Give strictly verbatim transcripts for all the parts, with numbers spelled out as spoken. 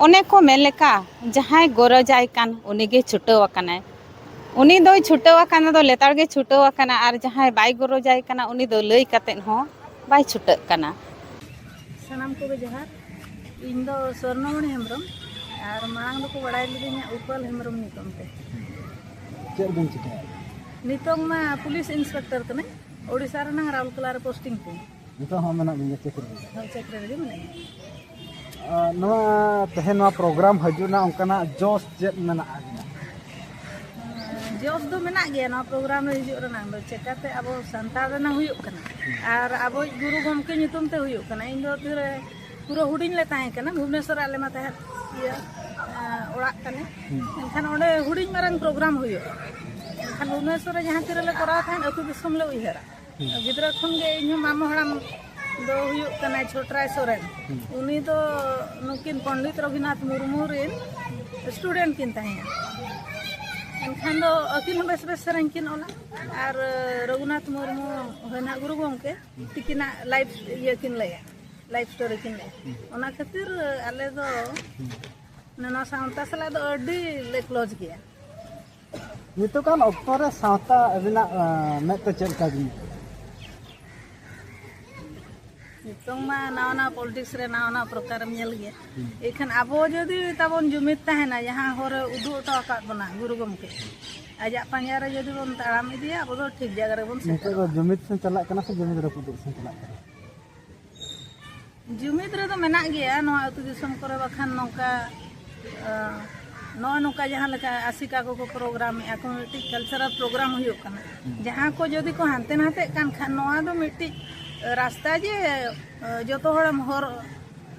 ᱚᱱᱮ ᱠᱚ ᱢᱮᱱ ᱞᱮᱠᱟ, ᱡᱟᱦᱟᱸᱭ ᱜᱚᱨᱚᱡᱟᱭ ᱠᱟᱱ, ᱩᱱᱤ ᱜᱮ ᱪᱷᱩᱴᱟᱹᱣ ᱟᱠᱟᱱᱟᱭ᱾ ᱩᱱᱤ ᱫᱚᱭ ᱪᱷᱩᱴᱟᱹᱣ ᱟᱠᱟᱱᱟ, ᱫᱚ ᱞᱮᱛᱟᱲ ᱜᱮ ᱪᱷᱩᱴᱟᱹᱣ ᱟᱠᱟᱱᱟ, ᱟᱨ ᱡᱟᱦᱟᱸᱭ ᱵᱟᱭ ᱜᱚᱨᱚᱡᱟᱭ ᱠᱟᱱᱟ, ᱩᱱᱤ ᱫᱚ ᱞᱟᱹᱭ ᱠᱟᱛᱮᱫ ᱦᱚᱸ ᱵᱟᱭ ᱪᱷᱩᱴᱟᱹᱜ ᱠᱟᱱᱟ᱾ ᱥᱟᱱᱟᱢ ᱠᱚᱜᱮ ᱡᱚᱦᱟᱨ᱾ ᱤᱧ ᱫᱚ ᱥᱚᱨᱱᱚᱢᱚᱬᱤ ᱦᱮᱢᱵᱨᱚᱢ, ᱟᱨ ᱢᱟᱲᱟᱝ ᱫᱚᱠᱚ ᱵᱟᱲᱟᱭ ᱞᱤᱫᱤᱧᱟ ᱩᱯᱟᱹᱞ ᱦᱮᱢᱵᱨᱚᱢ ᱧᱩᱛᱩᱢ ᱛᱮ᱾ ᱪᱮᱫ ᱵᱤᱱ ᱪᱤᱠᱟᱹᱭᱟ? ᱱᱤᱛᱚᱝ ᱢᱟ ᱯᱩᱞᱤᱥ ᱤᱱᱥᱯᱮᱠᱴᱚᱨ ᱠᱟᱹᱱᱟᱹᱧ, ᱳᱰᱤᱥᱟ ᱨᱮᱱᱟᱝ ᱨᱟᱣᱩᱞᱠᱮᱞᱟ ᱨᱮ ᱯᱳᱥᱴᱤᱝ ᱛᱤᱧ᱾ ᱱᱤᱛᱚᱜ ᱦᱚᱸ ᱢᱮᱱᱟᱜ ᱵᱤᱱ ᱜᱮᱭᱟ ᱪᱟᱹᱠᱨᱤ ᱨᱮ? ᱦᱳᱭ, ᱪᱟᱹᱠᱨᱤ ᱨᱮᱜᱮ ᱢᱮᱱᱟᱧᱟ᱾ ᱟᱨ ᱱᱚᱣᱟ ᱛᱮᱦᱮᱧ ᱱᱚᱣᱟ ᱯᱨᱳᱜᱨᱟᱢ ᱦᱤᱡᱩᱜ ᱨᱮᱱᱟᱜ ᱚᱱᱠᱟᱱᱟᱜ ᱡᱚᱥ ᱪᱮᱫ ᱢᱮᱱᱟᱜᱼᱟ ᱟᱹᱵᱤᱱᱟᱜ? ᱡᱚᱥ ᱫᱚ ᱢᱮᱱᱟᱜ ᱜᱮᱭᱟ ᱱᱚᱣᱟ ᱯᱨᱳᱜᱨᱟᱢ ᱨᱮ ᱦᱤᱡᱩᱜ ᱨᱮᱱᱟᱜ ᱫᱚ, ᱪᱮᱠᱟᱛᱮ ᱟᱵᱚ ᱥᱟᱱᱛᱟᱲ ᱨᱮᱱᱟᱜ ᱦᱩᱭᱩᱜ ᱠᱟᱱᱟ᱾ ᱟᱨ ᱟᱵᱚᱭᱤᱡ ᱜᱩᱨᱩ ᱜᱚᱢᱠᱮ ᱧᱩᱛᱩᱢ ᱛᱮ ᱦᱩᱭᱩᱜ ᱠᱟᱱᱟ᱾ ᱤᱧ ᱫᱚ ᱛᱤᱨᱮ ᱯᱩᱨᱟᱹ ᱦᱩᱰᱤᱧ ᱞᱮ ᱛᱟᱦᱮᱸ ᱠᱟᱱᱟ, ᱵᱷᱩᱵᱽᱱᱮᱥᱚᱨ ᱨᱮ ᱟᱞᱮ ᱢᱟ ᱛᱟᱦᱮᱸᱫ ᱤᱭᱟᱹ, ᱮᱸ, ᱚᱲᱟᱜ ᱛᱟᱞᱮ᱾ ᱦᱩᱸ᱾ ᱮᱱᱠᱷᱟᱱ ᱚᱸᱰᱮ ᱦᱩᱰᱤᱧ ᱢᱟᱨᱟᱝ ᱯᱨᱳᱜᱨᱟᱢ ᱦᱩᱭᱩᱜᱼᱟ᱾ ᱮᱱᱠᱷᱟᱱ ᱵᱷᱩᱵᱽᱱᱮᱥᱚᱨ ᱨᱮ ᱡᱟᱦᱟᱸ ᱛᱤᱨᱮᱞᱮ ᱠᱚᱨᱟᱣ ᱛᱟᱦᱮᱸᱫ, ᱟᱹᱛᱩ ᱫᱤᱥᱚᱢ ᱞᱮ ᱩᱭᱦᱟᱹᱨᱟ᱾ ᱦᱩᱸ᱾ ᱜᱤᱫᱽᱨᱟᱹ ᱠᱷᱚᱱ ᱜᱮ ᱤᱧᱦᱚᱸ ᱢᱟᱢᱚ ᱦᱟᱲᱟᱢ ᱫᱚ ᱦᱩᱭᱩᱜ ᱠᱟᱱᱟᱭ ᱪᱷᱚᱴᱨᱟᱭ ᱥᱚᱨᱮᱱ᱾ ᱦᱩᱸ᱾ ᱩᱱᱤ ᱫᱚ ᱱᱩᱠᱤᱱ ᱯᱚᱱᱰᱤᱛ ᱨᱚᱜᱷᱩᱱᱟᱛᱷ ᱢᱩᱨᱢᱩ ᱨᱮᱱ ᱥᱴᱩᱰᱮᱱᱴ ᱠᱤᱱ ᱛᱟᱦᱮᱸ ᱠᱟᱱᱟ᱾ ᱮᱱᱠᱷᱟᱱ ᱫᱚ ᱟᱹᱠᱤᱱ ᱦᱚᱸ ᱵᱮᱥ ᱵᱮᱥ ᱥᱮᱨᱮᱧ ᱠᱤᱱ ᱚᱞᱟ᱾ ᱟᱨ ᱨᱚᱜᱷᱩᱱᱟᱛᱷ ᱢᱩᱨᱢᱩ ᱦᱚᱭ ᱱᱟᱦᱟᱜ ᱜᱩᱨᱩ ᱜᱚᱢᱠᱮ ᱛᱤᱠᱤᱱᱟᱜ ᱞᱟᱭᱤᱯᱷ ᱤᱭᱟᱹ ᱠᱤᱱ ᱞᱟᱹᱭᱟ, ᱞᱟᱭᱤᱯᱷ ᱥᱴᱳᱨᱤ ᱠᱤᱱ ᱞᱟᱹᱭᱟ᱾ ᱦᱩᱸ᱾ ᱚᱱᱟ ᱠᱷᱟᱹᱛᱤᱨ ᱟᱞᱮ ᱫᱚ ᱦᱩᱸ᱾ ᱱᱚᱣᱟ ᱥᱟᱶᱛᱟ ᱥᱟᱞᱟᱜ ᱫᱚ ᱟᱹᱰᱤ ᱞᱮ ᱠᱞᱳᱡᱽ ᱜᱮᱭᱟ᱾ ᱱᱤᱛᱚᱜᱟᱱ ᱚᱠᱛᱚ ᱨᱮ ᱥᱟᱶᱛᱟ ᱟᱹᱵᱤᱱᱟᱜ, ᱟᱸ, ᱢᱮᱫ ᱛᱮ ᱪᱮᱫ ᱞᱮᱠᱟ ᱵᱤᱱ ᱧᱮᱞᱟ? ᱱᱤᱛᱚᱝ ᱢᱟ ᱱᱟᱣᱟ ᱱᱟᱣᱟ ᱯᱚᱞᱤᱴᱤᱠᱥ ᱨᱮ ᱱᱟᱣᱟ ᱱᱟᱣᱟ ᱯᱨᱚᱠᱟᱨᱮᱢ ᱧᱮᱞ ᱜᱮᱭᱟ᱾ ᱦᱩᱸ᱾ ᱮᱱᱠᱷᱟᱱ ᱟᱵᱚ ᱡᱩᱫᱤ ᱛᱟᱵᱚᱱ ᱡᱩᱢᱤᱫ ᱛᱟᱦᱮᱱᱟ, ᱡᱟᱦᱟᱸ ᱦᱚᱨ ᱮ ᱩᱫᱩᱜ ᱦᱚᱴᱚ ᱟᱠᱟᱫ ᱵᱚᱱᱟ ᱜᱩᱨᱩ ᱜᱚᱢᱠᱮ, ᱟᱡᱟᱜ ᱯᱟᱸᱡᱟ ᱨᱮ ᱡᱩᱫᱤ ᱵᱚᱱ ᱛᱟᱲᱟᱢ ᱤᱫᱤᱭᱟ, ᱟᱵᱚ ᱫᱚ ᱴᱷᱤᱠ ᱡᱟᱭᱜᱟ ᱨᱮᱵᱚᱱ ᱱᱤᱛᱚᱜ ᱫᱚ ᱥᱮᱴᱮᱨᱚᱜᱼᱟ᱾ ᱡᱩᱢᱤᱫ ᱥᱮᱱ ᱪᱟᱞᱟᱜ ᱠᱟᱱᱟ ᱥᱮ ᱡᱩᱢᱤᱫ ᱨᱟᱹᱯᱩᱫᱚᱜ ᱥᱮᱱ ᱪᱟᱞᱟᱜ ᱠᱟᱱᱟ? ᱡᱩᱢᱤᱫ ᱨᱮᱫᱚ ᱢᱮᱱᱟᱜ ᱜᱮᱭᱟ ᱱᱚᱣᱟ ᱟᱹᱛᱩ ᱫᱤᱥᱚᱢ ᱠᱚᱨᱮ, ᱵᱟᱠᱷᱟᱱ ᱱᱚᱝᱠᱟ, ᱟᱸ, ᱱᱚᱜᱼᱚᱭ ᱱᱚᱝᱠᱟ ᱡᱟᱦᱟᱸ ᱞᱮᱠᱟ ᱟᱥᱮᱠᱟ ᱠᱚᱠᱚ ᱯᱨᱳᱜᱨᱟᱢᱮᱜᱼᱟ ᱠᱚ, ᱢᱤᱫᱴᱤᱡ ᱠᱟᱞᱪᱟᱨᱟᱞ ᱯᱨᱳᱜᱨᱟᱢ ᱦᱩᱭᱩᱜ ᱠᱟᱱᱟ᱾ ᱦᱩᱸ᱾ ᱡᱟᱦᱟᱸ ᱠᱚ ᱡᱩᱫᱤ ᱠᱚ ᱦᱟᱱᱛᱮ ᱱᱟᱛᱮᱜ ᱠᱟᱱ ᱠᱷᱟᱱ, ᱱᱚᱣᱟ ᱫᱚ ᱢᱤᱫᱴᱤᱡ ᱨᱟᱥᱛᱟ ᱡᱮ, ᱟᱸ, ᱡᱚᱛᱚ ᱦᱚᱲᱮᱢ ᱦᱚᱨ,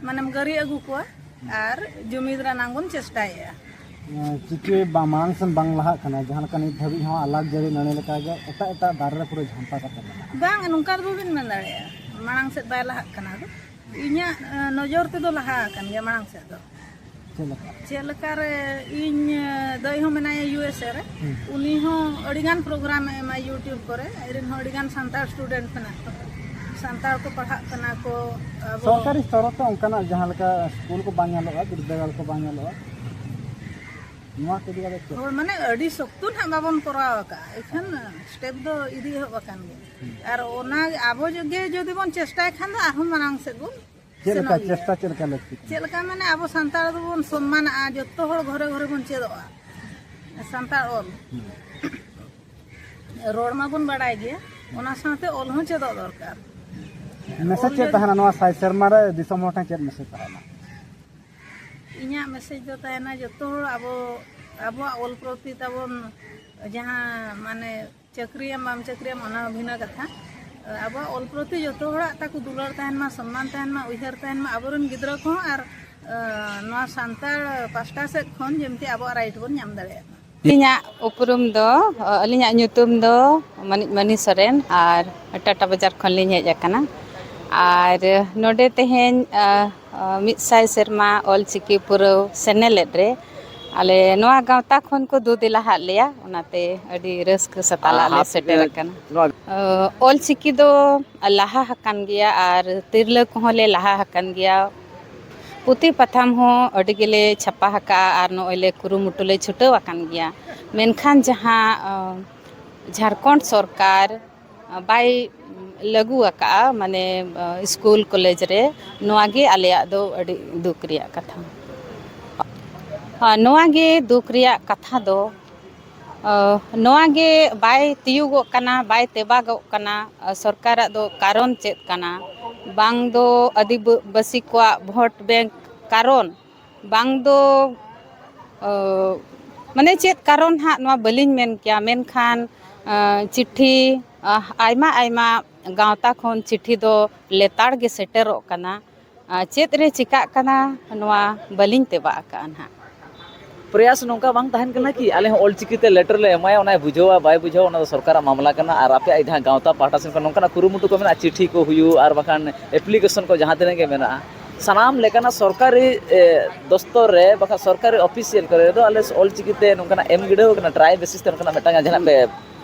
ᱢᱟᱱᱮᱢ ᱜᱟᱹᱨᱤ ᱟᱹᱜᱩ ᱠᱚᱣᱟ ᱟᱨ ᱡᱩᱢᱤᱫ ᱨᱮᱱᱟᱜ ᱵᱚᱱ ᱪᱮᱥᱴᱟᱭᱮᱜᱼᱟ᱾ ᱮᱸ, ᱪᱤᱠᱟᱹ ᱵᱟ-, ᱢᱟᱲᱟᱝ ᱥᱮᱱ ᱵᱟᱝ ᱞᱟᱦᱟᱜ ᱠᱟᱱᱟ, ᱡᱟᱦᱟᱸ ᱞᱮᱠᱟ ᱱᱤᱛ ᱫᱷᱟᱹᱵᱤᱡ ᱦᱚᱸ ᱟᱞᱟᱜ ᱡᱟᱹᱲᱤ ᱱᱟᱹᱲᱤ ᱞᱮᱠᱟᱜᱮ ᱮᱴᱟᱜ ᱮᱴᱟᱜ ᱫᱟᱨᱮ ᱨᱮ ᱯᱩᱨᱟᱹ ᱡᱷᱟᱢᱯᱟ ᱠᱟᱛᱮ ᱢᱮᱱᱟᱜᱼᱟ᱾ ᱵᱟᱝ, ᱱᱚᱝᱠᱟ ᱫᱚ ᱵᱟᱵᱤᱱ ᱢᱮᱱ ᱫᱟᱲᱮᱭᱟᱜᱼᱟ ᱢᱟᱲᱟᱝ ᱥᱮᱫ ᱵᱟᱭ ᱞᱟᱦᱟᱜ ᱠᱟᱱᱟ᱾ ᱟᱫᱚ ᱤᱧᱟᱹᱜ, ᱮᱸ, ᱱᱚᱡᱚᱨ ᱛᱮᱫᱚ ᱞᱟᱦᱟ ᱟᱠᱟᱱ ᱜᱮᱭᱟ ᱢᱟᱲᱟᱝ ᱥᱮᱫ ᱫᱚ᱾ ᱪᱮᱫ ᱞᱮᱠᱟ? ᱪᱮᱫ ᱞᱮᱠᱟᱨᱮ ᱤᱧ, ᱮᱸ, ᱫᱟᱹᱭ ᱦᱚᱸ ᱢᱮᱱᱟᱭᱟ ᱤᱭᱩ ᱮᱥ ᱮ ᱨᱮ, ᱦᱩᱸ᱾ ᱩᱱᱤ ᱦᱚᱸ ᱟᱹᱰᱤᱜᱟᱱ ᱯᱨᱳᱜᱨᱟᱢ ᱮ ᱮᱢᱟ YouTube ᱠᱚᱨᱮ, ᱟᱡ ᱨᱮᱱ ᱦᱚᱸ ᱟᱹᱰᱤᱜᱟᱱ ᱥᱟᱱᱛᱟᱲ ᱥᱴᱩᱰᱮᱱᱴ ᱢᱮᱱᱟᱜ ᱠᱚᱣᱟ᱾ ᱥᱟᱱᱛᱟᱲ ᱠᱚ ᱯᱟᱲᱦᱟᱜ ᱠᱟᱱᱟ ᱠᱚ, ᱟᱵᱚ ᱥᱚᱨᱠᱟᱨᱤ ᱥᱛᱚᱨ ᱛᱮ ᱚᱱᱠᱟᱱᱟᱜ ᱡᱟᱦᱟᱸ ᱞᱮᱠᱟ ᱥᱠᱩᱞ ᱠᱚ ᱵᱟᱝ ᱧᱮᱞᱚᱜᱼᱟ, ᱵᱤᱨᱫᱟᱹᱜᱟᱲ ᱠᱚ ᱵᱟᱝ ᱧᱮᱞᱚᱜᱼᱟ, ᱱᱚᱣᱟ ᱠᱚ ᱤᱫᱤ ᱠᱟᱛᱮ ᱪᱮᱫ? ᱦᱳᱭ, ᱢᱟᱱᱮ ᱟᱹᱰᱤ ᱥᱚᱠᱛᱚ ᱱᱟᱦᱟᱜ ᱵᱟᱵᱚᱱ ᱠᱚᱨᱟᱣ ᱟᱠᱟᱫᱼᱟ, ᱮᱠᱷᱟᱱ ᱥᱴᱮᱯ ᱫᱚ ᱤᱫᱤ ᱮᱦᱚᱵ ᱟᱠᱟᱱ ᱜᱮᱭᱟ᱾ ᱟᱨ ᱚᱱᱟ ᱟᱵᱚ ᱡᱩᱫᱤ ᱡᱩᱫᱤ ᱵᱚᱱ ᱪᱮᱥᱴᱟᱭ ᱠᱷᱟᱱ ᱫᱚ ᱟᱨᱦᱚᱸ ᱢᱟᱲᱟᱝ ᱥᱮᱫ ᱵᱚᱱ ᱪᱮᱫ ᱞᱮᱠᱟ ᱥᱮᱱᱚᱜ ᱜᱮᱭᱟ᱾ ᱪᱮᱥᱴᱟ ᱪᱮᱫ ᱞᱮᱠᱟ ᱞᱟᱹᱠᱛᱤ ᱠᱟᱱᱟ? ᱪᱮᱫ ᱞᱮᱠᱟ ᱢᱟᱱᱮ ᱟᱵᱚ ᱥᱟᱱᱛᱟᱲ ᱫᱚᱵᱚᱱ ᱥᱚᱱᱢᱟᱱᱟᱜᱼᱟ, ᱡᱚᱛᱚ ᱦᱚᱲ ᱜᱷᱚᱨᱮ ᱜᱷᱚᱨᱮ ᱵᱚᱱ ᱪᱮᱫᱚᱜᱼᱟ ᱥᱟᱱᱛᱟᱲ ᱚᱞ᱾ ᱨᱚᱲ ᱢᱟᱵᱚᱱ ᱵᱟᱲᱟᱭ ᱜᱮᱭᱟ, ᱚᱱᱟ ᱥᱟᱶᱛᱮ ᱚᱞ ᱦᱚᱸ ᱪᱮᱫᱚᱜ ᱫᱚᱨᱠᱟᱨ᱾ ᱢᱮᱥᱮᱡᱽ ᱚᱞ ᱪᱮᱫ ᱡᱩᱫᱤ ᱛᱟᱦᱮᱱᱟ ᱱᱚᱣᱟ ᱥᱟᱭ ᱥᱮᱨᱢᱟ ᱨᱮ ᱫᱤᱥᱚᱢ ᱦᱚᱲ ᱴᱷᱮᱱ ᱪᱮᱫ ᱢᱮᱥᱮᱡᱽ ᱛᱟᱦᱮᱱᱟ? ᱤᱧᱟᱹᱜ ᱢᱮᱥᱮᱡᱽ ᱫᱚ ᱛᱟᱦᱮᱱᱟ, ᱡᱚᱛᱚ ᱦᱚᱲ ᱟᱵᱚ, ᱟᱵᱚᱣᱟᱜ ᱚᱞ ᱯᱨᱚᱛᱤ ᱛᱟᱵᱚᱱ ᱡᱟᱦᱟᱸ ᱢᱟᱱᱮ ᱪᱟᱹᱠᱨᱤᱭᱟᱢ ᱵᱟᱢ ᱪᱟᱹᱠᱨᱤᱭᱟᱢ ᱚᱱᱟ ᱵᱷᱤᱱᱟᱹ ᱠᱟᱛᱷᱟ᱾ ᱟᱵᱚᱣᱟᱜ ᱚᱞ ᱯᱨᱚᱛᱤ ᱡᱚᱛᱚ ᱦᱚᱲᱟᱜ ᱛᱟᱠᱚ ᱫᱩᱞᱟᱹᱲ ᱛᱟᱦᱮᱱ ᱢᱟ, ᱥᱚᱱᱢᱟᱱ ᱛᱟᱦᱮᱱ ᱢᱟ, ᱩᱭᱦᱟᱹᱨ ᱛᱟᱦᱮᱱ ᱢᱟ ᱟᱵᱚᱨᱮᱱ ᱜᱤᱫᱽᱨᱟᱹ ᱠᱚᱦᱚᱸ ᱟᱨ, ᱮ, ᱱᱚᱣᱟ ᱥᱟᱱᱛᱟᱲ ᱯᱟᱥᱴᱟ ᱥᱮᱫ ᱠᱷᱚᱱ ᱡᱮᱢᱛᱤ ᱟᱵᱚᱣᱟᱜ ᱨᱟᱭᱤᱴ ᱵᱚᱱ ᱧᱟᱢ ᱫᱟᱲᱮᱭᱟᱜ ᱢᱟ᱾ ᱟᱹᱞᱤᱧᱟᱜ ᱩᱯᱨᱩᱢ ᱫᱚ, ᱟᱹᱞᱤᱧᱟᱜ ᱧᱩᱛᱩᱢ ᱫᱚ ᱢᱟᱹᱱᱤᱡ ᱢᱟᱹᱱᱤ ᱥᱚᱨᱮᱱ ᱟᱨ ᱴᱟᱴᱟ ᱵᱟᱡᱟᱨ ᱠᱷᱚᱱ ᱞᱤᱧ ᱦᱮᱡ ᱟᱠᱟᱱᱟ᱾ ᱟᱨ ᱱᱚᱰᱮ ᱛᱮᱦᱮᱧ, ᱟ, ᱟ, ᱢᱤᱫ ᱥᱟᱭ ᱥᱮᱨᱢᱟ ᱚᱞ ᱪᱤᱠᱤ ᱯᱩᱨᱟᱹᱣ ᱥᱮᱱᱮᱞᱮᱫ ᱨᱮ ᱟᱞᱮ ᱱᱚᱣᱟ ᱜᱟᱶᱛᱟ ᱠᱷᱚᱱ ᱠᱚ ᱫᱩ ᱫᱮᱞᱟ ᱦᱟᱫ ᱞᱮᱭᱟ, ᱚᱱᱟᱛᱮ ᱟᱹᱰᱤ ᱨᱟᱹᱥᱠᱟᱹ ᱥᱟᱛᱟᱞᱟᱜ ᱞᱮ ᱟᱯ-, ᱥᱮᱴᱮᱨ ᱟᱠᱟᱱᱟ᱾ ᱱᱚᱣᱟ ᱟ, ᱚᱞ ᱪᱤᱠᱤ ᱫᱚ ᱞᱟᱦᱟ ᱟᱠᱟᱱ ᱜᱮᱭᱟ ᱟᱨ ᱛᱤᱨᱞᱟᱹ ᱠᱚᱦᱚᱸ ᱞᱮ ᱞᱟᱦᱟ ᱟᱠᱟᱱ ᱜᱮᱭᱟ᱾ ᱯᱩᱛᱷᱤ ᱯᱟᱛᱷᱟᱢ ᱦᱚᱸ ᱟᱹᱰᱤ ᱜᱮᱞᱮ ᱪᱷᱟᱯᱟ ᱟᱠᱟᱫᱼᱟ ᱟᱨ ᱱᱚᱜᱼᱚᱭ ᱞᱮ ᱠᱩᱨᱩᱢᱩᱴᱩ ᱞᱮ ᱪᱷᱩᱴᱟᱹᱣ ᱟᱠᱟᱱ ᱜᱮᱭᱟ᱾ ᱢᱮᱱᱠᱷᱟᱱ ᱡᱟᱦᱟᱸ, ᱟ, ᱡᱷᱟᱲᱠᱷᱚᱸᱰ ᱥᱚᱨᱠᱟᱨ ᱵᱟᱭ ᱞᱟᱹᱜᱩ ᱟᱠᱟᱫᱼᱟ, ᱢᱟᱱᱮ, ᱟ, ᱥᱠᱩᱞ ᱠᱚᱞᱮᱡᱽ ᱨᱮ, ᱱᱚᱣᱟ ᱜᱮ ᱟᱞᱮᱭᱟᱜ ᱫᱚ ᱟᱹᱰᱤ ᱫᱩᱠ ᱨᱮᱭᱟᱜ ᱠᱟᱛᱷᱟ᱾ ᱟ, ᱱᱚᱣᱟ ᱜᱮ ᱫᱩᱠ ᱨᱮᱭᱟᱜ ᱠᱟᱛᱷᱟ ᱫᱚ, ᱟ, ᱱᱚᱣᱟ ᱜᱮ ᱵᱟᱭ ᱛᱤᱭᱩᱜᱚᱜ ᱠᱟᱱᱟ, ᱵᱟᱭ ᱛᱮᱵᱟᱜᱚᱜ ᱠᱟᱱᱟ᱾ ᱟ, ᱥᱚᱨᱠᱟᱨᱟᱜ ᱫᱚ ᱠᱟᱨᱚᱱ ᱪᱮᱫ ᱠᱟᱱᱟ? ᱵᱟᱝ ᱫᱚ ᱟᱹᱫᱤᱵᱟᱹᱥᱤ ᱠᱚᱣᱟᱜ ᱵᱷᱳᱴ ᱵᱮᱝᱠ ᱠᱟᱨᱚᱱ, ᱵᱟᱝ ᱫᱚ, ᱚ, ᱢᱟᱱᱮ ᱪᱮᱫ ᱠᱟᱨᱚᱱ ᱦᱟᱸᱜ ᱱᱚᱣᱟ ᱵᱟᱹᱞᱤᱧ ᱢᱮᱱ ᱠᱮᱭᱟ, ᱢᱮᱱᱠᱷᱟᱱ, ᱟ, ᱪᱤᱴᱷᱤ, ᱟ, ᱟᱭᱢᱟ ᱟᱭᱢᱟ ᱜᱟᱶᱛᱟ ᱠᱷᱚᱱ ᱪᱤᱴᱷᱤ ᱫᱚ ᱞᱮᱛᱟᱲ ᱜᱮ ᱥᱮᱴᱮᱨᱚᱜ ᱠᱟᱱᱟ᱾ ᱟ, ᱪᱮᱫ ᱨᱮ ᱪᱤᱠᱟᱹᱜ ᱠᱟᱱᱟ ᱱᱚᱣᱟ ᱵᱟᱹᱞᱤᱧ ᱛᱮᱵᱟᱜ ᱟᱠᱟᱜᱼᱟ ᱱᱟᱦᱟᱜ᱾ ᱯᱨᱚᱭᱟᱥ ᱱᱚᱝᱠᱟ ᱵᱟᱝ ᱛᱟᱦᱮᱱ ᱠᱟᱱᱟ ᱠᱤ ᱟᱞᱮ ᱦᱚᱸ ᱚᱞᱪᱤᱠᱤ ᱛᱮ ᱞᱮᱴᱟᱨ ᱞᱮ ᱮᱢᱟᱭᱟ, ᱚᱱᱟᱭ ᱵᱩᱡᱷᱟᱹᱣᱟ ᱵᱟᱭ ᱵᱩᱡᱷᱟᱹᱣᱟ ᱚᱱᱟ ᱫᱚ ᱥᱚᱨᱠᱟᱨᱟᱜ ᱢᱟᱢᱞᱟ ᱠᱟᱱᱟ, ᱟᱨ ᱟᱯᱮᱭᱟᱜ ᱡᱟᱦᱟᱸ ᱜᱟᱶᱛᱟ ᱯᱟᱦᱴᱟ ᱥᱮᱱ ᱠᱷᱚᱱ ᱱᱚᱝᱠᱟᱱᱟᱜ ᱠᱩᱨᱩᱢᱩᱴᱩ ᱠᱚ ᱢᱮᱱᱟᱜᱼᱟ, ᱪᱤᱴᱷᱤ ᱠᱚ ᱦᱩᱭᱩᱜ ᱟᱨ ᱵᱟᱠᱷᱟᱱ ᱮᱯᱞᱤᱠᱮᱥᱚᱱ ᱠᱚ ᱡᱟᱦᱟᱸ ᱛᱤᱱᱟᱹᱜ ᱜᱮ ᱢᱮᱱᱟᱜᱼᱟ, ᱥᱟᱱᱟᱢ ᱞᱮᱠᱟᱱᱟᱜ ᱥᱚᱨᱠᱟᱨᱤ, ᱮ, ᱫᱚᱯᱛᱚᱨ ᱨᱮ ᱵᱟᱠᱷᱟᱱ ᱥᱚᱨᱠᱟᱨᱤ ᱚᱯᱷᱤᱥᱤᱭᱟᱞ ᱠᱚᱨᱮ ᱫᱚ ᱟᱞᱮ ᱚᱞᱪᱤᱠᱤ ᱛᱮ ᱱᱚᱝᱠᱟᱱᱟᱜ ᱮᱢ ᱜᱤᱰᱟᱹᱣ ᱠᱟᱱᱟ, ᱴᱨᱟᱭ ᱵᱮᱥᱤᱥ ᱛᱮ ᱱᱚᱝᱠᱟᱱᱟᱜ ᱢᱤᱫᱴᱟᱝ ᱡᱟᱦᱟᱱᱟᱜ ᱯᱮ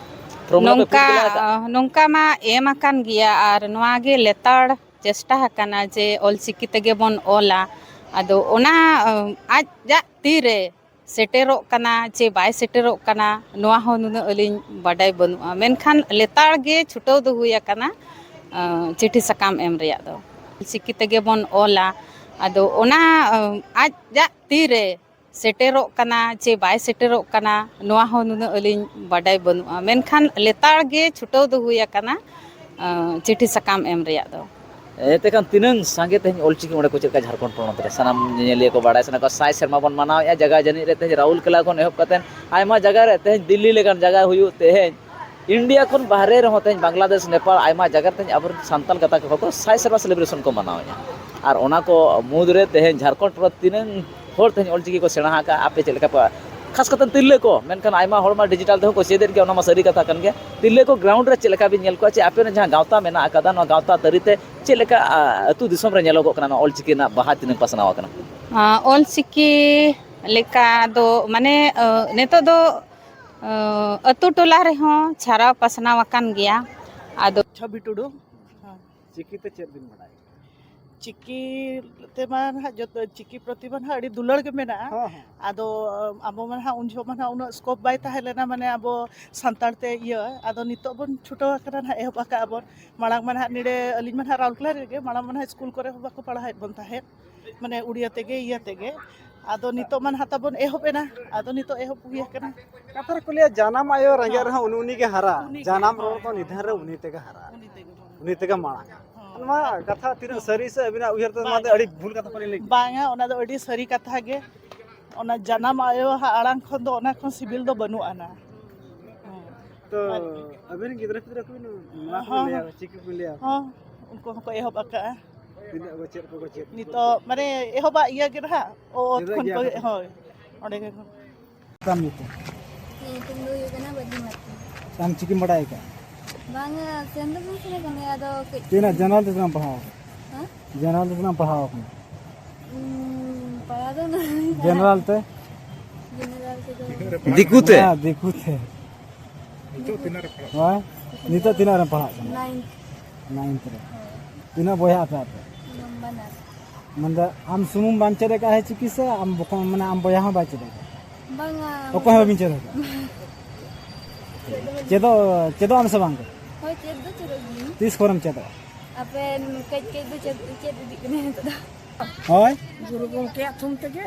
ᱯᱷᱚᱨᱢᱩᱞᱟ ᱯᱮ ᱱᱚᱝᱠᱟ ᱯᱷᱤᱞ ᱟᱠᱟᱫ? ᱱᱚᱝᱠᱟ ᱢᱟ ᱮᱢ ᱟᱠᱟᱱ ᱜᱮᱭᱟ, ᱟᱨ ᱱᱚᱣᱟ ᱜᱮ ᱞᱮᱛᱟᱲ ᱪᱮᱥᱴᱟ ᱟᱠᱟᱱᱟ ᱡᱮ ᱚᱞᱪᱤᱠᱤ ᱛᱮᱜᱮ ᱵᱚᱱ ᱚᱞᱟ᱾ ᱟᱫᱚ ᱚᱱᱟ, ᱟᱸ, ᱟᱡᱟᱜ ᱛᱤᱨᱮ ᱥᱮᱴᱮᱨᱚᱜ ᱠᱟᱱᱟ ᱪᱮ ᱵᱟᱭ ᱥᱮᱴᱮᱨᱚᱜ ᱠᱟᱱᱟ, ᱱᱚᱣᱟ ᱦᱚᱸ ᱱᱩᱱᱟᱹᱜ ᱟᱹᱞᱤᱧ ᱵᱟᱰᱟᱭ ᱵᱟᱹᱱᱩᱜᱼᱟ, ᱢᱮᱱᱠᱷᱟᱱ ᱞᱮᱛᱟᱲ ᱜᱮ ᱪᱷᱩᱴᱟᱹᱣ ᱫᱚ ᱦᱩᱭ ᱟᱠᱟᱱᱟ, ᱟᱸ, ᱪᱤᱴᱷᱤ ᱥᱟᱠᱟᱢ ᱮᱢ ᱨᱮᱭᱟᱜ ᱫᱚ᱾ ᱚᱞᱪᱤᱠᱤ ᱛᱮᱜᱮ ᱵᱚᱱ ᱚᱞᱟ᱾ ᱟᱫᱚ ᱚᱱᱟ, ᱟᱸ, ᱟᱡᱟᱜ ᱛᱤᱨᱮ ᱥᱮᱴᱮᱨᱚᱜ ᱠᱟᱱᱟ ᱪᱮ ᱵᱟᱭ ᱥᱮᱴᱮᱨᱚᱜ ᱠᱟᱱᱟ, ᱱᱚᱣᱟ ᱦᱚᱸ ᱱᱩᱱᱟᱹᱜ ᱟᱹᱞᱤᱧ ᱵᱟᱰᱟᱭ ᱵᱟᱹᱱᱩᱜᱼᱟ, ᱢᱮᱱᱠᱷᱟᱱ ᱞᱮᱛᱟᱲ ᱜᱮ ᱪᱷᱩᱴᱟᱹᱣ ᱫᱚ ᱦᱩᱭ ᱟᱠᱟᱱᱟ, ᱟᱸ, ᱪᱤᱴᱷᱤ ᱥᱟᱠᱟᱢ ᱮᱢ ᱨᱮᱭᱟᱜ ᱫᱚ᱾ ᱮᱱᱛᱮ ᱠᱷᱟᱱ ᱛᱤᱱᱟᱹᱝ ᱥᱟᱸᱜᱮ ᱛᱮᱦᱮᱧ ᱚᱞᱪᱤᱠᱤ ᱚᱸᱰᱮ ᱠᱚ ᱪᱮᱫ ᱞᱮᱠᱟ ᱡᱷᱟᱲᱠᱷᱚᱸᱰ ᱯᱚᱱᱚᱛ ᱨᱮ ᱥᱟᱱᱟᱢ ᱧᱮᱧᱮᱞᱤᱭᱟᱹ ᱠᱚ ᱵᱟᱲᱟᱭ ᱥᱟᱱᱟ ᱠᱚᱣᱟ? ᱥᱟᱭ ᱥᱮᱨᱢᱟ ᱵᱚᱱ ᱢᱟᱱᱟᱣᱮᱫᱼᱟ ᱡᱟᱭᱜᱟ ᱡᱟᱹᱱᱤᱡ ᱨᱮ, ᱛᱮᱦᱮᱧ ᱨᱟᱦᱩᱞ ᱠᱮᱞᱟ ᱠᱷᱚᱱ ᱮᱦᱚᱵ ᱠᱟᱛᱮ ᱟᱭᱢᱟ ᱡᱟᱭᱜᱟ ᱨᱮ, ᱛᱮᱦᱮᱧ ᱫᱤᱞᱞᱤ ᱞᱮᱠᱟᱱ ᱡᱟᱭᱜᱟ ᱦᱩᱭᱩᱜ, ᱛᱮᱦᱮᱧ ᱤᱱᱰᱤᱭᱟ ᱠᱷᱚᱱ ᱵᱟᱦᱨᱮ ᱨᱮᱦᱚᱸ ᱛᱮᱦᱮᱧ ᱵᱟᱝᱞᱟᱫᱮᱥ, ᱱᱮᱯᱟᱞ, ᱟᱭᱢᱟ ᱡᱟᱭᱜᱟ ᱨᱮ ᱛᱮᱦᱮᱧ ᱟᱵᱚᱨᱮᱱ ᱥᱟᱱᱛᱟᱲ ᱜᱟᱛᱟᱠ ᱠᱚ ᱥᱟᱭ ᱥᱮᱨᱢᱟ ᱥᱮᱞᱤᱵᱨᱮᱥᱚᱱ ᱠᱚ ᱢᱟᱱᱟᱣᱮᱫᱼᱟ᱾ ᱟᱨ ᱚᱱᱟ ᱠᱚ ᱢᱩᱫᱽᱨᱮ ᱛᱮᱦᱮᱧ ᱡᱷᱟᱲᱠᱷᱚᱸᱰ ᱯᱚᱱᱚᱛ ᱛᱤᱱᱟᱹᱝ ᱦᱚᱲ ᱛᱮᱦᱮᱧ ᱚᱞᱪᱤᱠᱤ ᱠᱚ ᱥᱮᱬᱟ ᱟᱠᱟᱫᱼᱟ, ᱟᱯᱮ ᱪᱮᱫ ᱞᱮᱠᱟ ᱯᱮ, ᱠᱷᱟᱥ ᱠᱟᱛᱮ ᱛᱤᱨᱞᱟᱹ ᱠᱚ, ᱢᱮᱱᱠᱷᱟᱱ ᱟᱭᱢᱟ ᱦᱚᱲ ᱢᱟ ᱰᱤᱡᱤᱴᱟᱞ ᱛᱮᱦᱚᱸ ᱠᱚ ᱪᱮᱫᱮᱫ ᱜᱮᱭᱟ, ᱚᱱᱟ ᱢᱟ ᱥᱟᱹᱨᱤ ᱠᱟᱛᱷᱟ ᱠᱟᱱ ᱜᱮᱭᱟ᱾ ᱛᱤᱨᱞᱟᱹ ᱠᱚ ᱜᱨᱟᱣᱩᱱᱰ ᱨᱮ ᱪᱮᱫ ᱞᱮᱠᱟ ᱵᱤᱱ ᱧᱮᱞ ᱠᱚᱣᱟ, ᱪᱮ ᱟᱯᱮ ᱨᱮᱱ ᱡᱟᱦᱟᱸ ᱜᱟᱶᱛᱟ ᱢᱮᱱᱟᱜ ᱟᱠᱟᱫᱟ, ᱱᱚᱣᱟ ᱜᱟᱶᱛᱟ ᱛᱟᱹᱨᱤ ᱛᱮ ᱪᱮᱫ ᱞᱮᱠᱟ, ᱟ, ᱟᱹᱛᱩ ᱫᱤᱥᱚᱢ ᱨᱮ ᱧᱮᱞᱚᱜᱚᱜ ᱠᱟᱱᱟ, ᱱᱚᱣᱟ ᱚᱞᱪᱤᱠᱤ ᱨᱮᱱᱟᱜ ᱵᱟᱦᱟ ᱛᱤᱱᱟᱹᱝ ᱯᱟᱥᱱᱟᱣ ᱟᱠᱟᱱᱟ? ᱟᱸ, ᱚᱞᱪᱤᱠᱤ ᱞᱮᱠᱟ ᱫᱚ, ᱢᱟᱱᱮ, ᱟᱸ, ᱱᱤᱛᱚᱜ ᱫᱚ, ᱟᱸ, ᱟᱹᱛᱩ ᱴᱚᱞᱟ ᱨᱮᱦᱚᱸ ᱪᱷᱟᱨᱟᱣ ᱯᱟᱥᱱᱟᱣ ᱟᱠᱟᱱ ᱜᱮᱭᱟ᱾ ᱟᱫᱚ ᱪᱷᱚᱵᱤ ᱴᱩᱰᱩ᱾ ᱦᱮᱸ᱾ ᱪᱤᱠᱤᱛᱮ ᱪᱮᱫ ᱵᱤᱱ ᱵᱟᱲᱟᱭᱟ? ᱪᱤᱠᱤ ᱛᱮᱢᱟ ᱱᱟᱦᱟᱜ ᱡᱚᱛᱚ, ᱪᱤᱠᱤ ᱯᱨᱚᱛᱤ ᱢᱟ ᱱᱟᱦᱟᱜ ᱟᱹᱰᱤ ᱫᱩᱞᱟᱹᱲ ᱜᱮ ᱢᱮᱱᱟᱜᱼᱟ᱾ ᱦᱮᱸ, ᱦᱮᱸ᱾ ᱟᱫᱚ ᱟᱵᱚ ᱢᱟ ᱱᱟᱦᱟᱜ ᱩᱱ ᱡᱚᱦᱚᱜ ᱢᱟ ᱱᱟᱦᱟᱜ ᱩᱱᱟᱹᱜ ᱥᱠᱳᱯ ᱵᱟᱭ ᱛᱟᱦᱮᱸ ᱞᱮᱱᱟ, ᱢᱟᱱᱮ ᱟᱵᱚ ᱥᱟᱱᱛᱟᱲ ᱛᱮ ᱤᱭᱟᱹ᱾ ᱟᱫᱚ ᱱᱤᱛᱚᱜ ᱵᱚᱱ ᱪᱷᱩᱴᱟᱹᱣ ᱟᱠᱟᱱᱟ ᱱᱟᱦᱟᱜ, ᱮᱦᱚᱵ ᱟᱠᱟᱫᱼᱟ ᱵᱚᱱ᱾ ᱢᱟᱲᱟᱝ ᱢᱟ ᱱᱟᱦᱟᱜ ᱱᱚᱰᱮ ᱟᱹᱞᱤᱧ ᱢᱟ ᱱᱟᱦᱟᱜ ᱨᱟᱩᱨᱠᱮᱞᱟ ᱨᱮᱜᱮ, ᱢᱟᱲᱟᱝ ᱢᱟ ᱱᱟᱦᱟᱜ ᱥᱠᱩᱞ ᱠᱚᱨᱮ ᱦᱚᱸ ᱵᱟᱠᱚ ᱯᱟᱲᱦᱟᱣᱮᱫ ᱵᱚᱱ ᱛᱟᱦᱮᱸᱫ, ᱢᱟᱱᱮ ᱩᱲᱤᱭᱟ ᱛᱮᱜᱮ, ᱤᱭᱟᱹ ᱛᱮᱜᱮ᱾ ᱟᱫᱚ ᱱᱤᱛᱚᱜ ᱢᱟ ᱱᱟᱦᱟᱜ ᱛᱟᱵᱚᱱ ᱮᱦᱚᱵ ᱮᱱᱟ, ᱟᱫᱚ ᱱᱤᱛᱚᱜ ᱮᱦᱚᱵ ᱦᱩᱭ ᱟᱠᱟᱱᱟ᱾ ᱠᱟᱛᱷᱟ ᱨᱮᱠᱚ ᱞᱟᱹᱭᱟ, ᱡᱟᱱᱟᱢ ᱟᱭᱳ ᱨᱮᱸᱜᱮᱡ ᱨᱮᱦᱚᱸ ᱩᱱᱤ, ᱩᱱᱤ ᱜᱮ ᱦᱟᱨᱟ᱾ ᱩᱱᱤ ᱜᱮ, ᱡᱟᱱᱟᱢ ᱨᱚᱲ ᱫᱚ ᱦᱳᱭ᱾ ᱱᱤᱫᱷᱟᱹᱱ ᱨᱮ ᱩᱱᱤ ᱛᱮᱜᱮ ᱦᱟᱨᱟ᱾ ᱩᱱᱤ ᱛᱮᱜᱮ ᱢᱟᱲᱟᱝ᱾ ᱩᱱᱤ ᱛᱮᱜᱮ ᱢᱟᱲᱟᱝᱟ᱾ ᱦᱳᱭ᱾ ᱱᱚᱣᱟ ᱠᱟᱛᱷᱟ ᱛᱤᱱᱟᱹᱜ ᱥᱟᱹᱨᱤ ᱥᱮ ᱟᱹᱵᱤᱱᱟᱜ ᱩᱭᱦᱟᱹᱨ ᱛᱮ ᱱᱚᱣᱟ ᱫᱚ ᱵᱟᱝᱟ᱾ ᱟᱹᱰᱤ ᱵᱷᱩᱞ ᱠᱟᱛᱷᱟ ᱯᱟᱞᱮ ᱞᱟᱹᱭ ᱠᱮᱫᱟ? ᱵᱟᱝᱟ, ᱚᱱᱟ ᱫᱚ ᱟᱹᱰᱤ ᱥᱟᱹᱨᱤ ᱠᱟᱛᱷᱟ ᱜᱮ᱾ ᱚᱱᱟ ᱡᱟᱱᱟᱢ ᱟᱭᱳ ᱟᱲᱟᱝ ᱠᱷᱚᱱ ᱫᱚ ᱚᱱᱟ ᱠᱷᱚᱱ ᱥᱤᱵᱤᱞ ᱫᱚ ᱵᱟᱹᱱᱩᱜ ᱟᱱᱟ᱾ ᱦᱮᱸ᱾ ᱛᱚ, ᱟᱨ ᱟᱵᱮᱱ ᱨᱮᱱ ᱜᱤᱫᱽᱨᱟᱹ ᱯᱤᱫᱽᱨᱟᱹ ᱠᱚ ᱵᱤᱱ ᱱᱚᱣᱟ ᱠᱚ ᱦᱚᱸ, ᱞᱟᱹᱭᱟ, ᱦᱚᱸ᱾ ᱪᱤᱠᱤ ᱠᱚ ᱞᱟᱹᱭᱟ? ᱦᱚᱸ, ᱩᱱᱠᱩ ᱦᱚᱸᱠᱚ ᱮᱦᱚᱵ ᱟᱠᱟᱜᱼᱟ᱾ ᱛᱤᱱᱟᱹᱜ ᱠᱚ ᱪᱮᱫ ᱠᱚᱠᱚ ᱪᱮᱫ ᱠᱚ? ᱱᱤᱛᱚᱜ ᱢᱟᱱᱮ ᱮᱦᱚᱵᱟᱜ ᱤᱭᱟᱹ ᱜᱮ ᱱᱟᱦᱟᱜ, ᱚ, ᱚᱛ ᱪᱮᱫᱟᱜ ᱠᱷᱚᱱ ᱜᱮ ᱠᱚ, ᱟᱯᱮ? ᱦᱳᱭ, ᱚᱸᱰᱮ ᱜᱮ᱾ ᱛᱟᱢ ᱧᱩᱛᱩᱢ? ᱤᱧᱟᱹᱜ ᱧᱩᱛᱩᱢ ᱫᱚ ᱦᱩᱭᱩᱜ ᱠᱟᱱᱟ ᱵᱟᱹᱫᱤ ᱢᱟᱨᱰᱤ᱾ ᱟᱢ ᱪᱤᱠᱤᱢ ᱵᱟᱲᱟᱭ ᱟᱠᱟᱫᱼᱟ? ᱵᱟᱝᱟ, ᱥᱮᱱ ᱫᱚ ᱵᱟᱹᱧ ᱥᱮᱱ ᱟᱠᱟᱱᱟ, ᱟᱫᱚ ᱠᱟᱹᱡ ᱛᱤᱱᱟᱹᱜ ᱡᱮᱱᱟᱨᱮᱞ ᱛᱮ ᱛᱤᱱᱟᱹᱜ ᱮᱢ ᱯᱟᱲᱦᱟᱣ ᱟᱠᱟᱱᱟ? ᱦᱮᱸ? ᱡᱮᱱᱟᱨᱮᱞ ᱛᱮ ᱛᱤᱱᱟᱹᱜ ᱮᱢ ᱯᱟᱲᱦᱟᱣ ᱟᱠᱟᱱᱟ? ᱩᱸ, ᱯᱟᱲᱦᱟᱣ ᱫᱚ ᱩᱱᱟᱹᱜ ᱵᱟᱹᱧ ᱯᱟᱲᱦᱟᱣ ᱡᱮᱱᱟᱨᱮᱞ ᱛᱮ? ᱡᱮᱱᱟᱨᱮᱞ ᱛᱮᱫᱚ ᱫᱤᱠᱩ ᱛᱮ? ᱦᱮᱸ, ᱫᱤᱠᱩ ᱛᱮ᱾ ᱱᱤᱛᱚᱜ ᱛᱤᱱᱟᱹᱜ ᱨᱮ ᱯᱟᱲᱦᱟᱜ ᱠᱟᱱᱟ? ᱱᱤᱛᱚᱜ ᱛᱤᱱᱟᱹᱜ ᱨᱮᱢ ᱯᱟᱲᱦᱟᱜ ᱠᱟᱱᱟ? ᱱᱟᱭᱤᱱᱛᱷ᱾ ᱱᱟᱭᱤᱱᱛᱷ ᱨᱮ᱾ ᱛᱤᱱᱟᱹᱜ ᱵᱚᱭᱦᱟ ᱟᱯᱮ ᱟᱯᱮ? ᱵᱟᱱᱟᱨ᱾ ᱢᱟᱱᱮ ᱟᱢ ᱥᱩᱢᱩᱝ ᱵᱟᱢ ᱪᱮᱫ ᱟᱠᱟᱫᱼᱟ ᱪᱤᱠᱤ ᱥᱮ ᱟᱢ ᱵᱚᱠᱚ-, ᱢᱟᱱᱮ ᱟᱢ ᱵᱚᱭᱦᱟ ᱦᱚᱸ ᱵᱟᱭ ᱪᱮᱫ ᱟᱠᱟᱫᱼᱟ? ᱵᱟᱝᱟ᱾ ᱚᱠᱚᱭ ᱦᱚᱸ ᱵᱟᱹᱵᱤᱱ ᱪᱮᱫ ᱟᱠᱟᱫᱼᱟ? ᱪᱮᱫᱚᱜ, ᱪᱮᱫᱚᱜ ᱟᱢ ᱥᱮ ᱵᱟᱝ? ᱦᱳᱭ, ᱪᱮᱫ ᱫᱚ ᱪᱮᱫᱚᱜ ᱜᱤᱭᱟᱹᱧ᱾ ᱛᱤᱥ ᱠᱚᱨᱮᱢ ᱪᱮᱫᱚᱜᱼᱟ? ᱟᱯᱮ ᱠᱟᱹᱡ ᱠᱟᱹᱡ ᱫᱚ ᱪᱮᱫ, ᱪᱮᱫ ᱤᱫᱤᱜ ᱠᱟᱱᱟ ᱱᱤᱛᱚᱜ ᱫᱚ᱾ ᱦᱳᱭ᱾ ᱜᱩᱨᱩ ᱜᱚᱢᱠᱮᱭᱟᱜ ᱛᱷᱩᱢ ᱛᱮᱜᱮ᱾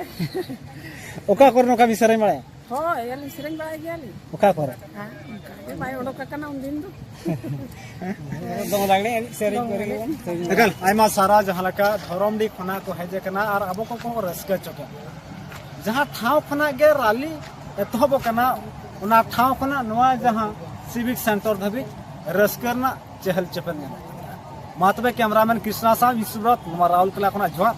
ᱚᱠᱟ ᱠᱚᱨᱮ ᱱᱚᱝᱠᱟ ᱵᱤᱱ ᱥᱮᱨᱮᱧ ᱵᱟᱲᱟᱭᱟ? ᱦᱳᱭ, ᱟᱹᱞᱤᱧ ᱥᱮᱨᱮᱧ ᱵᱟᱲᱟᱭ ᱜᱮᱭᱟᱞᱤᱧ᱾ ᱚᱠᱟ ᱠᱚᱨᱮ? ᱦᱮᱸ, ᱚᱱᱠᱟ ᱜᱮ ᱵᱟᱭ ᱚᱰᱚᱠ ᱟᱠᱟᱱᱟ ᱩᱱᱫᱤᱱ ᱫᱚ᱾ ᱫᱚᱝ ᱞᱟᱜᱽᱲᱮ ᱮᱱᱮᱡ ᱥᱮᱨᱮᱧ ᱠᱚᱨᱮ ᱜᱮᱵᱚᱱ ᱥᱮᱨᱮᱧ᱾ ᱮᱠᱟᱞ, ᱟᱭᱢᱟ ᱥᱟᱨᱦᱟᱣ, ᱡᱟᱦᱟᱸ ᱞᱮᱠᱟ ᱫᱷᱚᱨᱚᱢᱰᱤ ᱠᱷᱚᱱᱟᱜ ᱠᱚ ᱦᱮᱡ ᱟᱠᱟᱱᱟ ᱟᱨ ᱟᱵᱚ ᱠᱚ ᱠᱚ ᱨᱟᱹᱥᱠᱟᱹ ᱦᱚᱪᱚ ᱠᱮᱫ ᱵᱚᱱᱟ᱾ ᱡᱟᱦᱟᱸ ᱴᱷᱟᱶ ᱠᱷᱚᱱᱟᱜ ᱜᱮ ᱨᱟᱞᱤ ᱮᱛᱚᱦᱚᱵ ᱟᱠᱟᱱᱟ, ᱚᱱᱟ ᱴᱷᱟᱶ ᱠᱷᱚᱱᱟᱜ ᱱᱚᱣᱟ ᱡᱟᱦᱟᱸ ᱥᱤᱵᱤᱠ ᱥᱮᱱᱴᱟᱨ ᱫᱷᱟᱹᱵᱤᱡ ᱨᱟᱹᱥᱠᱟᱹ ᱨᱮᱱᱟᱜ ᱪᱮᱦᱮᱞ ᱪᱮᱯᱮᱞ ᱧᱮᱞᱚᱜ ᱠᱟᱱᱟ᱾ ᱢᱟ ᱛᱚᱵᱮ, ᱠᱮᱢᱨᱟᱢᱮᱱ ᱠᱨᱤᱥᱱᱟ ᱥᱟᱶ ᱵᱤᱥᱣᱚᱵᱨᱚᱛ, ᱱᱚᱣᱟ ᱨᱟᱣᱩᱞᱠᱮᱞᱟ ᱠᱷᱚᱱᱟᱜ ᱡᱚᱦᱟᱨ᱾